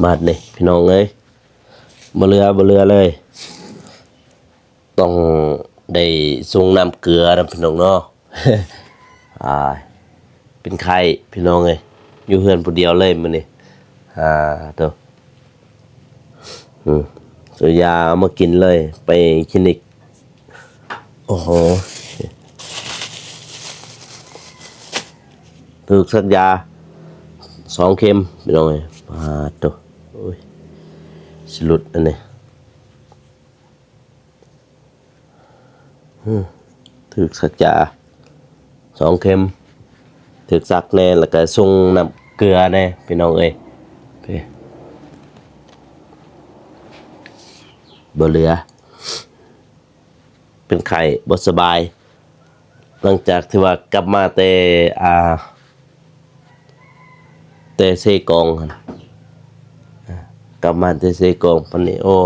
ບາດນີ້ພີ່ນ້ອງເອີຍ ບໍ່ເຫຼືອ ບໍ່ເຫຼືອເລີຍ. ຕ້ອງໄດ້ສົ່ງນ້ຳເກືອນຳພີ່ນ້ອງເນາະ. ອ່າ ເປັນໄຂ້ພີ່ນ້ອງເອີຍ ຢູ່ເຮືອນຜູ້ດຽວເລີຍມື້ນີ້. ອ່າ ໂຕ ອືມ ຊື້ຢາເອົາມາກິນເລີຍ ໄປຄລີນິກ. ໂອ້ໂຫ ຖືກສັກຢາສອງເຂັມພີ່ນ້ອງເອີຍ. ປາດໂຕ ໂອ້ຍ ຊິຫຼຸດອັນນີ້. ອືມ ຖືກສັກຢາສອງເຂັມ ຖືກສັກແດ່ ແລ້ວກະສົ່ງນ້ຳເກືອແດ່ພີ່ນ້ອງເອີຍ. ບໍ່ເຫຼືອ ເປັນໄຂ້ ບໍ່ສະບາຍ ຫຼັງຈາກທີ່ວ່າກັບມາແຕ່ ອ່າ ແຕ່ເຊກອງຫັ້ນ ກັບມາແຕ່ເຊກອງ ປານນີ້ ໂອ້ຍ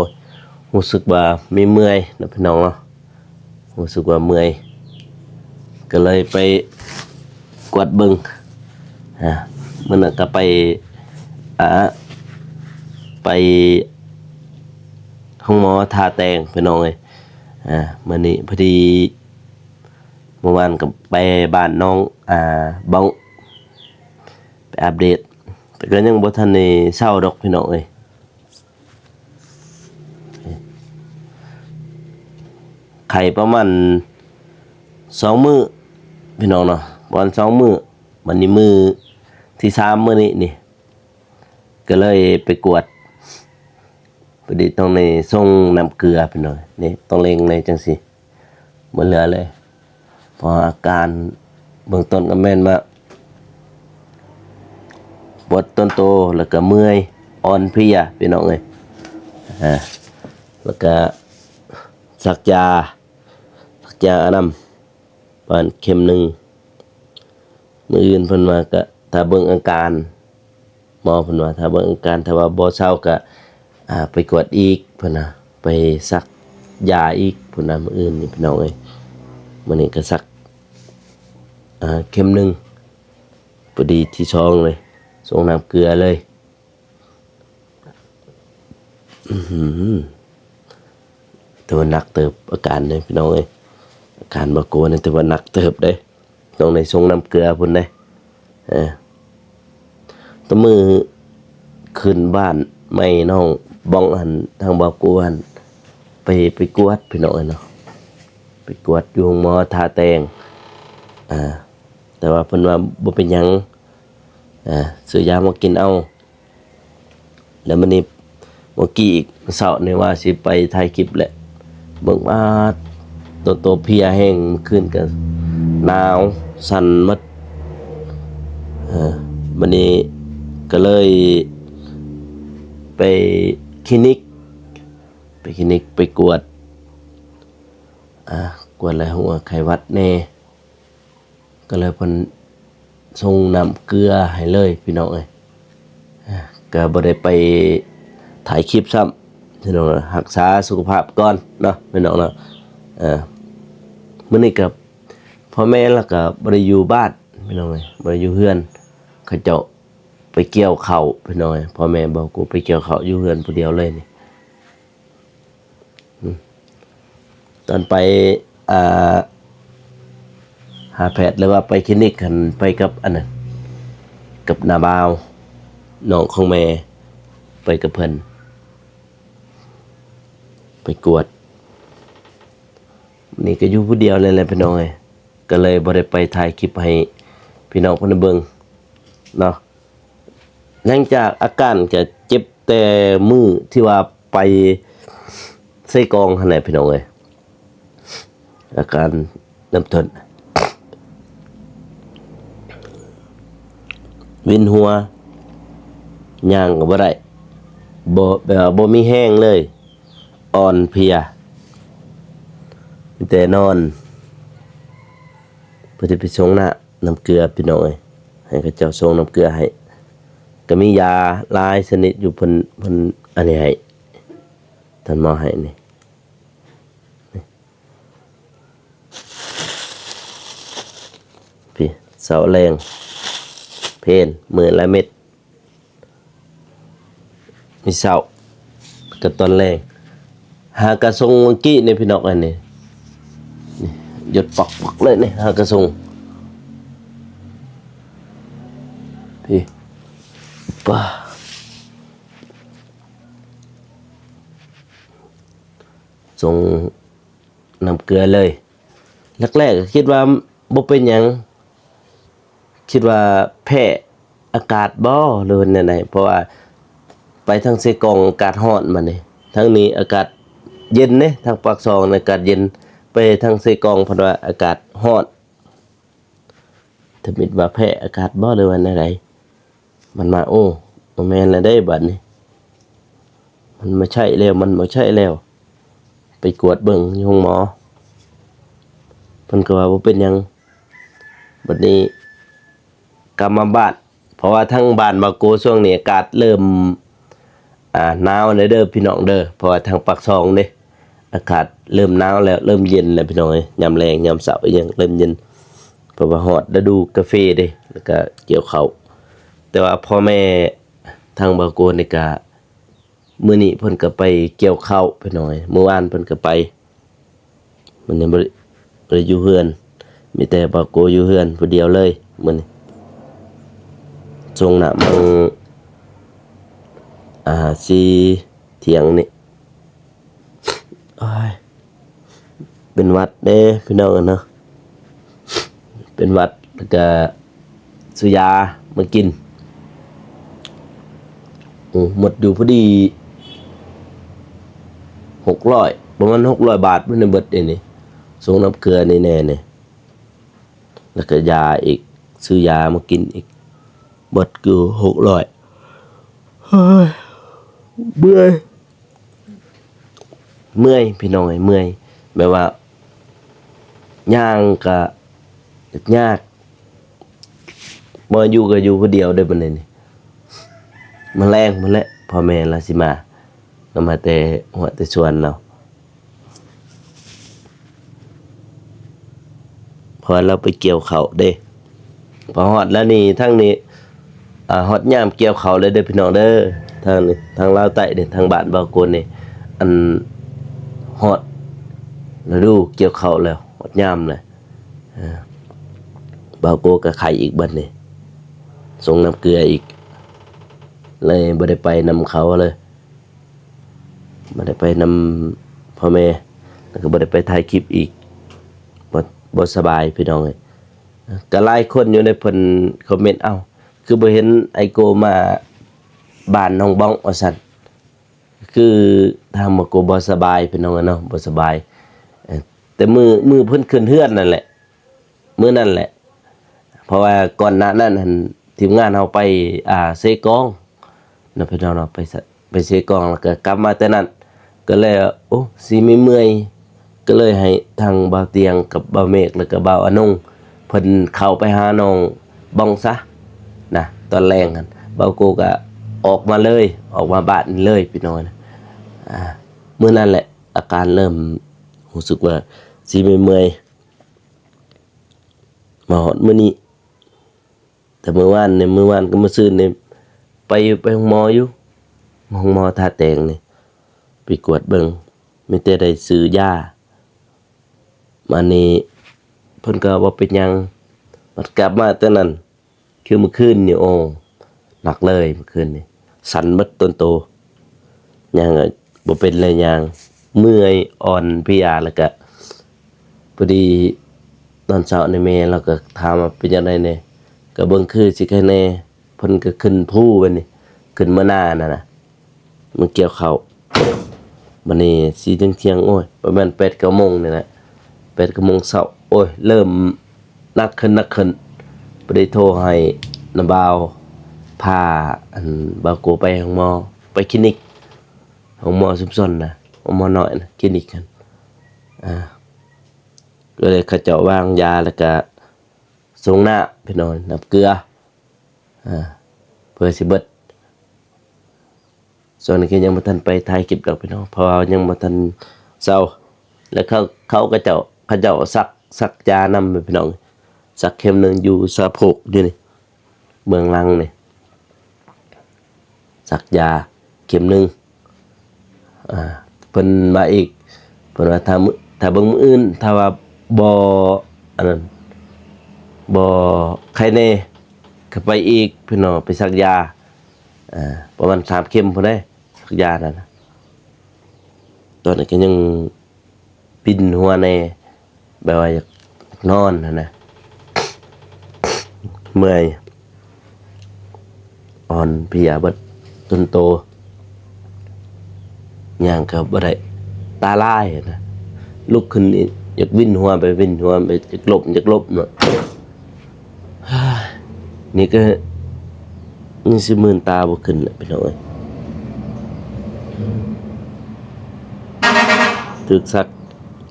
ຮູ້ສຶກວ່າມີເມື່ອຍນະພີ່ນ້ອງເນາະ ຮູ້ສຶກວ່າເມື່ອຍ ກໍເລີຍໄປກວດເບິ່ງ. ອາ ມື້ນັ້ນກໍໄປ ອາ ໄປໂຮງໝໍທ່າແຕງພີ່ນ້ອງເອີຍ. ອາ ມື້ນີ້ພໍດີ ເມື່ອວານກໍໄປບ້ານນ້ອງ ອາ ບ້ອງ ໄປອັບເດດ ແຕ່ກໍຍັງບໍ່ທັນໄດ້ເຊົາດອກພີ່ນ້ອງເອີຍ. ໄຂ້ປະມານສອງມື້ພີ່ນ້ອງເນາະ ປະມານສອງມື້. ບັດນີ້ມື້ທີສາມ ມື້ນີ້ນີ້ ກໍເລີຍໄປກວດ ພໍດີຕ້ອງໄດ້ສົ່ງນ້ຳເກືອພີ່ນ້ອງ. ນີ້ຕ້ອງເລັ່ງແດ່ຈັ່ງຊີ້ ບໍ່ເຫຼືອເລີຍ ເພາະອາການເບື້ອງຕົ້ນກໍແມ່ນວ່າປວດຕົນໂຕ ແລ້ວກໍເມື່ອຍອ່ອນເພຍພີ່ນ້ອງເອີຍ. ອາ ແລ້ວກໍສັກຢາ ສັກຢາອະນຳ ປະມານເຂັມໜຶ່ງ. ມື້ອື່ນເພິ່ນວ່າກະຖ້າເບິ່ງອາການ ໝໍເພິ່ນວ່າຖ້າເບິ່ງອາການ ຖ້າວ່າບໍ່ເຊົາກະ ອາ ໄປກວດອີກເພິ່ນວ່າ ໄປສັກຢາອີກເພິ່ນວ່າ ມື້ອື່ນນີ້ພີ່ນ້ອງເອີຍ. ມື້ນີ້ກະສັກ ອາ ເຂັມໜຶ່ງ ພໍດີທີສອງເລີຍ ສົ່ງນ້ຳເກືອເລີຍ. ອື ຖືວ່າໜັກເຕີບອາການເດ້ພີ່ນ້ອງເອີຍ. ອາການບໍ່ກົວນີ້ຖືວ່າໜັກເຕີບເດ້ ຕ້ອງໄດ້ສົ່ງນ້ຳເກືອພຸ້ນເດ້. ເອີ ແຕ່ມື້ຂຶ້ນບ້ານໃໝ່ນ້ອງບ້ອງຫັ້ນ ທາງບ່າວກູຫັ້ນ ໄປ ໄປກວດພີ່ນ້ອງເອີຍເນາະ ໄປກວດຢູ່ໂຮງໝໍທ່າແຕງ. ອາ ແຕ່ວ່າເພິ່ນວ່າບໍ່ເປັນຫຍັງ ອາ ຊື້ຢາມາກິນເອົາ. ແລ້ວມື້ນີ້ ເມື່ອກີ້ອີກ ເຊົ້ານີ້ວ່າຊິໄປຖ່າຍຄລິບແຫຼະ ເບິ່ງ ປາດ ໂຕ ໂຕເພຍແຮງ ມື້ຄືນກໍໜາວສັ່ນໝົດ. ເອີ ມື້ນີ້ກໍເລີຍໄປຄລີນິກ ໄປຄລີນິກ ໄປກວດ ອາ ກວດແລ້ວຮູ້ວ່າໄຂ້ຫວັດແດ່. ກໍເລີຍເພິ່ນສົ່ງນ້ຳເກືອໃຫ້ເລີຍພີ່ນ້ອງເອີຍ. ອາ ກໍບໍ່ໄດ້ໄປຖ່າຍຄລິບຊ້ຳພີ່ນ້ອງ ຮັກສາສຸຂະພາບກ່ອນເນາະພີ່ນ້ອງເນາະ. ເອີ ມື້ນີ້ກໍພໍ່ແມ່ລາວກໍບໍ່ໄດ້ຢູ່ບ້ານພີ່ນ້ອງເອີຍ ບໍ່ໄດ້ຢູ່ເຮືອນ ເຂົາເຈົ້າໄປກ່ຽວເຂົ້າພີ່ນ້ອງເອີຍ. ພໍ່ແມ່ບ່າວກູໄປກ່ຽວເຂົ້າຢູ່ເຮືອນຜູ້ດຽວເລີຍນີ້. ອືມ ຕອນໄປ ອ່າ ຫາແພດ ຫຼືວ່າໄປຄລີນິກຫັ້ນ ໄປກັບອັນນັ້ນ ກັບນ້າບ່າວ ນ້ອງຂອງແມ່ ໄປກັບເພິ່ນ ໄປກວດ. ນີ້ກໍຢູ່ຜູ້ດຽວນີ້ແຫຼະພີ່ນ້ອງເອີຍ ກໍເລີຍບໍ່ໄດ້ໄປຖ່າຍຄລິບໃຫ້ພີ່ນ້ອງເພິ່ນໄດ້ເບິ່ງເນາະ. ຫຼັງຈາກອາການກໍເຈັບແຕ່ມື້ທີ່ວ່າໄປເຊກອງຫັ້ນແຫຼະພີ່ນ້ອງເອີຍ ອາການເລີ່ມຕົ້ນ ວິນຫົວ ຍ່າງກໍບໍ່ໄດ້ ບໍ່ ແບບວ່າບໍ່ມີແຮງເລີຍ ອ່ອນເພຍ ມີແຕ່ນອນ. ເພິ່ນໄດ້ໄປສົ່ງນ້ຳ ນ້ຳເກືອພີ່ນ້ອງເອີຍ ໃຫ້ເຂົາເຈົ້າສົ່ງນ້ຳເກືອໃຫ້ ກໍມີຢາຫຼາຍຊະນິດຢູ່ ເພິ່ນ ເພິ່ນອັນນີ້ໃຫ້ ທ່ານໝໍໃຫ້ນີ້ ນີ້ ພີ່ ເຊົ້າແລງ ເພນ ມື້ລະເມັດ. ມື້ເຊົ້າ ແລ້ວກໍຕອນແລງ. ຫາກະສົ່ງມື້ກີ້ນີ້ພີ່ນ້ອງເອີຍນີ້ ນີ້ ຢົດປັກໆເລີຍນີ້ ຫາກະສົ່ງ ພີ້ ປ້າ ສົ່ງນ້ຳເກືອເລີຍ. ແລກໆກໍຄິດວ່າບໍ່ເປັນຫຍັງ ຄິດວ່າແພ້ອາກາດບໍ່ ຫຼືວ່າແນວໃດ ເພາະວ່າໄປທາງເຊກອງອາກາດຮ້ອນ ບາດນີ້ທາງນີ້ອາກາດເຢັນເດ້ ທາງປາກຊ່ອງນີ້ອາກາດເຢັນ ໄປທາງເຊກອງເພິ່ນວ່າອາກາດຮ້ອນ. ທຳອິດວ່າແພ້ອາກາດບໍ່ ຫຼືວ່າແນວໃດ ມັນມາ ໂອ້ ບໍ່ແມ່ນແລ້ວເດ້ບາດນີ້ ມັນບໍ່ໃຊ່ແລ້ວ ມັນບໍ່ໃຊ່ແລ້ວ. ໄປກວດເບິ່ງຢູ່ໂຮງໝໍ ເພິ່ນກໍວ່າບໍ່ເປັນຫຍັງ. ບາດນີ້ກັບມາບ້ານ ເພາະວ່າທາງບ້ານບ່າວໂກຊ່ວງນີ້ອາກາດເລີ່ມ ອ່າ ໜາວແລ້ວເດີພີ່ນ້ອງເດີ ເພາະວ່າທາງປາກຊ່ອງເດ້ ອາກາດເລີ່ມໜາວແລ້ວ ເລີ່ມເຢັນແລ້ວພີ່ນ້ອງເອີຍ. ຍາມແລງຍາມເຊົ້າອີ່ຫຍັງເລີ່ມເຢັນ ເພາະວ່າຮອດລະດູກາເຟເດ້ ແລ້ວກະກ່ຽວເຂົ້າ. ແຕ່ວ່າພໍ່ແມ່ທາງບ່າວໂກນີ້ກະ ມື້ນີ້ເພິ່ນກໍໄປກ່ຽວເຂົ້າພີ່ນ້ອງເອີຍ ມື້ວານເພິ່ນກໍໄປ. ມື້ນີ້ບໍ່ໄດ້ ບໍ່ໄດ້ຢູ່ເຮືອນ ມີແຕ່ບ່າວໂກຢູ່ເຮືອນຜູ້ດຽວເລີຍມື້ນີ້. ສົ່ງນ້ຳມັງ ອ່າ ສີ່ທ່ຽງນີ້ ໂອ້ຍ ເປັນຫວັດເດ້ພີ່ນ້ອງເອີຍເນາະ ເປັນຫວັດ ແລ້ວກະຊື້ຢາມາກິນ. ໂອ້ ໝົດຢູ່ພໍດີຫົກຮ້ອຍ ປະມານຫົກຮ້ອຍບາດພຸ້ນ ເບິດນີ້ ສົ່ງນ້ຳເກືອນີ້ແດ່ນີ້ ແລ້ວກະຢາອີກ ຊື້ຢາມາກິນອີກ ເບິດຢູ່ຫົກຮ້ອຍ. ເຮີ້ຍ ເມື່ອຍ ເມື່ອຍພີ່ນ້ອງເອີຍ ເມື່ອຍ ແບບວ່າຍ່າງກະຍາກ ບໍ່ຢູ່ກໍຢູ່ຜູ້ດຽວເດີບັດນີ້. ມາແລງພຸ້ນແຫຼະ ພໍ່ແມ່ລາວຊິມາ ກໍມາແຕ່ຫົວແຕ່ສວນເນາະ ເພາະວ່າລາວໄປກ່ຽວເຂົ້າເດ້. ພໍຮອດແລ້ວນີ້ ທາງນີ້ ອ່າ ຮອດຍາມກ່ຽວເຂົ້າແລ້ວເດີພີ່ນ້ອງເດີ. ທາງນີ້ ທາງລາວໃຕ້ນີ້ ທາງບ້ານບ່າວໂກນີ້ ອັນ ຮອດລະດູກ່ຽວເຂົ້າແລ້ວ ຮອດຍາມແລ້ວ. ອ່າ ບ່າວໂກກໍໄຄອີກບັດນີ້ ສົ່ງນ້ຳເກືອອີກ ເລີຍບໍ່ໄດ້ໄປນຳເຂົາເລີຍ ບໍ່ໄດ້ໄປນຳພໍ່ແມ່ ແລ້ວກໍບໍ່ໄດ້ໄປຖ່າຍຄລິບອີກ ບໍ່ ບໍ່ສະບາຍພີ່ນ້ອງເອີຍ. ກໍຫຼາຍຄົນຢູ່ໃນເພິ່ນຄອມເມັນ ເອົ້າ ຄືບໍ່ເຫັນອ້າຍໂກມາບ້ານນ້ອງບອງ ວ່າຊັ້ນ. ຄືທາງບ່າວໂກບໍ່ສະບາຍພີ່ນ້ອງເອີຍເນາະ ບໍ່ສະບາຍ ເອີ ແຕ່ມື້ ມື້ເພິ່ນຂຶ້ນເຮືອນນັ້ນແຫຼະ ມື້ນັ້ນແຫຼະ ເພາະວ່າກ່ອນໜ້ານັ້ນຫັ້ນ ທີມງານເຮົາໄປ ອ່າ ເຊກອງເນາະ ພີ່ນ້ອງເນາະ ໄປ ໄປເຊກອງ ແລ້ວກໍກັບມາແຕ່ນັ້ນ ກໍເລີຍ ໂອ້ ຊິເມື່ອຍ ກໍເລີຍໃຫ້ທາງບ່າວຕຽງກັບບ່າວເມກ ແລ້ວກໍບ່າວອານົງ ເພິ່ນເຂົ້າໄປຫານ້ອງບອງຊະນະ ຕອນແລງຫັ້ນ ບ່າວໂກກໍອອກມາເລີຍ ອອກມາບ້ານນີ້ເລີຍພີ່ນ້ອງເອີຍ. ອ່າ ມື້ນັ້ນແຫຼະ ອາການເລີ່ມຮູ້ສຶກວ່າຊິເມື່ອຍໆ ມາຮອດມື້ນີ້ ແຕ່ມື້ວານນີ້ ມື້ວານກັບມື້ຊືນນີ້ ໄປ ໄປໂຮງໝໍຢູ່ ໂຮງໝໍທ່າແຕງນີ້ ໄປກວດເບິ່ງ ມີແຕ່ໄດ້ຊື້ຢາ ບາດນີ້ເພິ່ນກໍບໍ່ເປັນຫຍັງ ບັດກັບມາແຕ່ນັ້ນ ຄືມື້ຄືນນີ້ ໂອ້ ໜັກເລີຍມື້ຄືນນີ້ ສັ່ນໝົດຕົນໂຕ ຍ່າງກໍບໍ່ເປັນແລ້ວ ຍ່າງເມື່ອຍອ່ອນເພຍ ແລ້ວກະພໍດີຕອນເຊົ້ານີ້ແມ່ລາວກໍຖາມວ່າເປັນຈັ່ງໃດແດ່ ກໍເບິ່ງຄືຊິໄຄແດ່ ເພິ່ນກໍຂຶ້ນພູບັດນີ້ ຂຶ້ນເມືອນານັ້ນນະ ມາກ່ຽວເຂົ້າ ບັດນີ້ຊິເຖິງທ່ຽງ ໂອ້ຍ ປະມານແປດເກົ້າໂມງນີ້ແຫຼະ ແປດເກົ້າໂມງເຊົ້າ ໂອ້ຍ ເລີ່ມໜັກຂຶ້ນ ໜັກຂຶ້ນ ພໍໄດ້ໂທໃຫ້ນ້າບ່າວ ພາ ອັນ ບ່າວໂກໄປໂຮງໝໍ ໄປຄລີນິກ ໂຮງໝໍຊຸມຊົນນະ ໂຮງໝໍນ້ອຍນະ ຄລີນິກຫັ້ນ ອ່າ ກໍເລີຍເຂົາເຈົ້າວາງຢາ ແລ້ວກະສົ່ງນ້ຳ ພີ່ນ້ອງ ນ້ຳເກືອ ອ່າ ເພື່ອຊິເບິດ. ຊ່ວງນີ້ກໍຍັງບໍ່ທັນໄປຖ່າຍຄລິບດອກພີ່ນ້ອງ ເພາະວ່າຍັງບໍ່ທັນເຊົາ ແລ້ວເຂົາ ເຂົາ ເຂົາເຈົ້າ ເຂົາເຈົ້າສັກ ສັກຢານຳພີ່ນ້ອງ ສັກເຂັມໜຶ່ງຢູ່ສະໂພກຢູ່ນີ້ ເບື້ອງຫຼັງນີ້ ສັກຢາ ເຂັມໜຶ່ງ ອ່າ ເພິ່ນມາອີກ ເພິ່ນວ່າຖ້າມື້ ຖ້າເບິ່ງມື້ອື່ນ ຖ້າວ່າບໍ່ ອັນນັ້ນ ບໍ່ໄຄແນ່ ກໍໄປອີກ ເພິ່ນວ່າໄປສັກຢາ ອ່າ ປະມານສາມເຂັມພຸ້ນເດ້ ສັກຢານັ້ນນະ. ຕອນນີ້ກໍຍັງປິ່ນຫົວແນ່ ແບບວ່າຢາກນອນຫັ້ນນະ ເມື່ອຍ ອ່ອນເພຍເບິດຕົນໂຕ ຍ່າງກໍບໍ່ໄດ້ ຕາລາຍຫັ້ນນະ ລຸກຂຶ້ນນີ້ຢາກວິນຫົວໄປວິນຫົວໄປ ຢາກຫຼົບຢາກຫຼົບເນາະ. ນີ້ກໍຍັງຊິມືນຕາບໍ່ຂຶ້ນແຫຼະ ພີ່ນ້ອງເອີຍ. ຖືກສັກ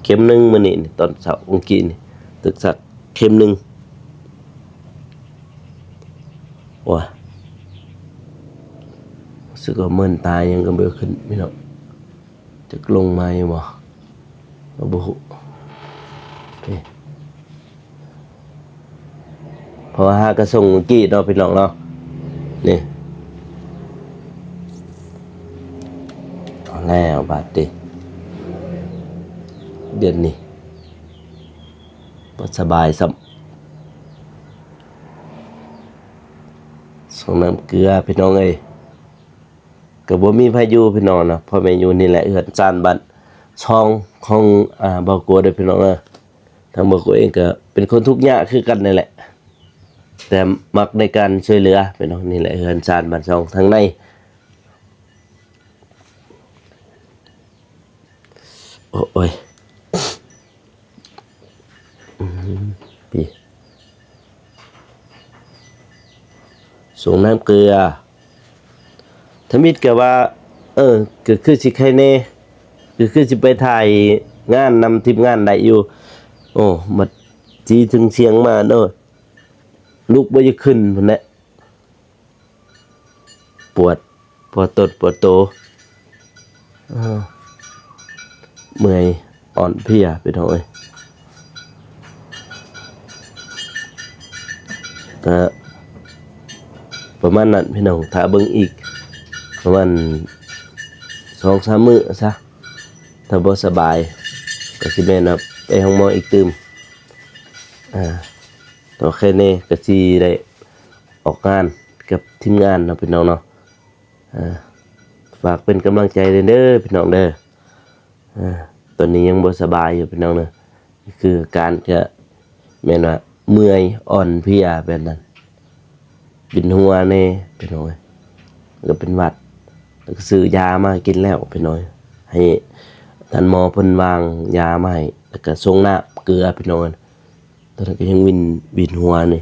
ເຂັມໜຶ່ງມື້ນີ້ນີ້ ຕອນເຊົ້າມື້ກີ້ນີ້ ຖືກສັກເຂັມໜຶ່ງ. ໂອ້ຍ ຮູ້ສຶກວ່າມືນຕາຍັງກໍບໍ່ຂຶ້ນ ພີ່ນ້ອງ. ຈັກລົງມາຢູ່ບໍ່ ກໍບໍ່ຮູ້ ເພາະວ່າຫາກະສົ່ງມື້ກີ້ເນາະ ພີ່ນ້ອງເນາະ. ນີ້ ເອົາແລ້ວບາດນີ້ ດຽວນີ້ບໍ່ສະບາຍຊ້ຳ ສົ່ງນ້ຳເກືອ ພີ່ນ້ອງເອີຍ. ກໍບໍ່ມີໃຜຢູ່ ພີ່ນ້ອງເນາະ ພໍ່ແມ່ຢູ່ນີ້ແຫຼະ ເຮືອນຊານບ້ານຊ່ອງຂອງ ອ່າ ບ່າວໂກເດີ ພີ່ນ້ອງເອີຍ. ທາງບ່າວໂກເອງກໍເປັນຄົນທຸກຍາກຄືກັນນີ້ແຫຼະ ແຕ່ມັກໃນການຊ່ວຍເຫຼືອ ພີ່ນ້ອງ. ນີ້ແຫຼະ ເຮືອນຊານບ້ານຊ່ອງທາງໃນ. ໂອ້ຍ ອືມ ປີ ສົ່ງນ້ຳເກືອ ທຳອິດກໍວ່າ ເອີ ກໍຄືຊິໄຄແນ່ ກໍຄືຊິໄປຖ່າຍງານນຳທີມງານໄດ້ຢູ່. ໂອ້ ບັດຈີເຖິງສຽງມາເນາະ ລຸກບໍ່ຢາກຂຶ້ນພຸ້ນແຫຼະ. ປວດ ປວດຕົນປວດໂຕ ເອີ ເມື່ອຍອ່ອນເພຍ ພີ່ນ້ອງເອີຍ. ກະປະມານນັ້ນ ພີ່ນ້ອງ ຖ້າເບິ່ງອີກປະມານສອງສາມມື້ຊະ ຖ້າບໍ່ສະບາຍ ກະຊິແມ່ນວ່າໄປໂຮງໝໍອີກຕື່ມ. ອ່າ ຕໍ່ໄຄແນ່ ກະຊິໄດ້ອອກງານ ກັບທີມງານເນາະ ພີ່ນ້ອງເນາະ. ອ່າ ຝາກເປັນກຳລັງໃຈແດ່ເດີ ພີ່ນ້ອງເດີ. ອ່າ ຕອນນີ້ຍັງບໍ່ສະບາຍຢູ່ ພີ່ນ້ອງເດີ ຄືອາການກະແມ່ນວ່າເມື່ອຍອ່ອນເພຍແບບນັ້ນ ວິນຫົວແດ່ ພີ່ນ້ອງເອີຍ ແລ້ວກໍເປັນຫວັດ ແລ້ວກໍຊື້ຢາມາໃຫ້ກິນແລ້ວ ພີ່ນ້ອງເອີຍ ໃຫ້ທ່ານໝໍເພິ່ນວາງຢາມາໃຫ້ ແລ້ວກໍສົ່ງນ້ຳເກືອ ພີ່ນ້ອງເອີຍ. ຕອນນັ້ນກໍຍັງວິນ ວິນຫົວນີ້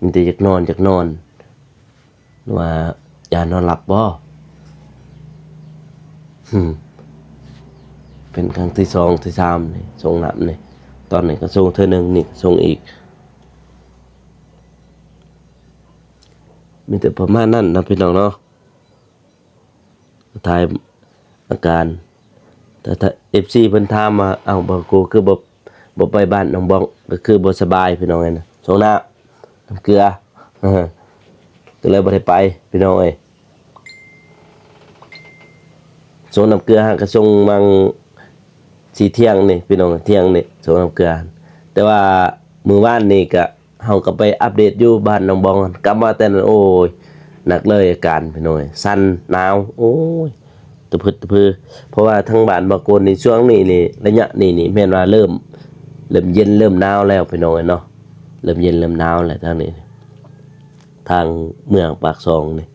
ມີແຕ່ຢາກນອນ ຢາກນອນ ວ່າຢານອນຫຼັບບໍ່? ຫືມ ເປັນຄັ້ງທີສອງທີສາມນີ້ ສົ່ງນ້ຳນີ້ ຕອນນີ້ກໍສົ່ງເທື່ອໜຶ່ງ ນີ້ກໍສົ່ງອີກ ມີແຕ່ປະມານນັ້ນນະ ພີ່ນ້ອງເນາະ. ຖ່າຍອາການ ຖ້າ ຖ້າ ເອັຟຊີ ເພິ່ນຖາມວ່າ ເອົ້າ ບ່າວໂກຄືບໍ່ ບໍ່ໄປບ້ານນ້ອງບອງ ກໍຄືບໍ່ສະບາຍ ພີ່ນ້ອງເອີຍນະ ຊ່ວງໜ້າ ນ້ຳເກືອ ກໍເລີຍບໍ່ໄດ້ໄປ ພີ່ນ້ອງເອີຍ. ສົ່ງນ້ຳເກືອຫາກະສົ່ງຫວ່າງສີ່ທ່ຽງນີ້ ພີ່ນ້ອງ ທ່ຽງນີ້ ສົ່ງນ້ຳເກືອ ແຕ່ວ່າມື້ວານນີ້ກະ ເຮົາກໍໄປອັບເດດຢູ່ບ້ານໜອງບອງ ກັບມາແຕ່ນັ້ນ ໂອ້ຍ ໜັກເລີຍອາການ ພີ່ນ້ອງເອີຍ ສັ່ນ ໜາວ ໂອ້ຍ ຕະພຶດຕະພື ເພາະວ່າທາງບ້ານບ່າວໂກນີ້ ຊ່ວງນີ້ນີ້ ໄລຍະນີ້ນີ້ ແມ່ນວ່າເລີ່ມ ເລີ່ມເຢັນ ເລີ່ມໜາວແລ້ວ ພີ່ນ້ອງເອີຍເນາະ ເລີ່ມເຢັນເລີ່ມໜາວແລ້ວທາງນີ້ ທາງເມືອງປາກຊ່ອງນີ້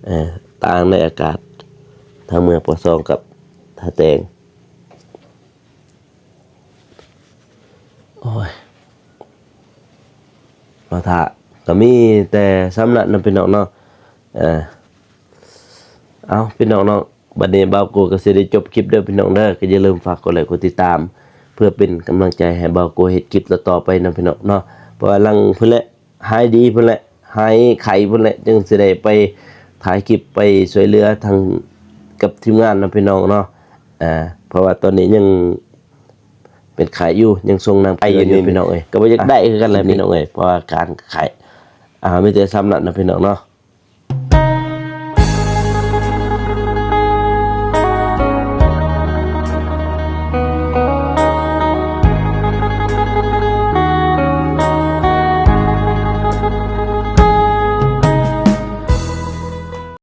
ເອີ ຕ່າງໃນອາກາດ ທາງເມືອງປາກຊ່ອງກັບທ່າແຕງ. ໂອ້ຍ ມາຖ້າ ກໍມີແຕ່ສ່ຳນັ້ນນະ ພີ່ນ້ອງເນາະ ເອີ ເອົາ ພີ່ນ້ອງເນາະ ບັດນີ້ບ່າວໂກກໍຊິໄດ້ຈົບຄລິບເດີ ພີ່ນ້ອງເດີ ກໍຢ່າລືມຝາກກົດໄລກົດຕິດຕາມ ເພື່ອເປັນກຳລັງໃຈໃຫ້ບ່າວໂກເຮັດຄລິບຕໍ່ໆໄປນຳ ພີ່ນ້ອງເນາະ ເພາະວ່າຫຼັງພຸ້ນແຫຼະ ຫາຍດີພຸ້ນແຫຼະ ຫາຍໄຂ້ພຸ້ນແຫຼະ ຈຶ່ງຊິໄດ້ໄປຖ່າຍຄລິບ ໄປຊ່ວຍເຫຼືອທາງ ກັບທີມງານນຳ ພີ່ນ້ອງເນາະ ເພາະວ່າຕອນນີ້ຍັງ ເປັນໄຂ້ຢູ່ ຍັງຊົງນ້ຳເກືອຢູ່ ພີ່ນ້ອງເອີຍ ກໍບໍ່ຢາກໄດ້ຄືກັນແຫຼະ ພີ່ນ້ອງເອີຍ ເພາະວ່າອາການໄຂ້ ອ່າ ມີແຕ່ສ່ຳນັ້ນນະ ພີ່ນ້ອງເນາະ.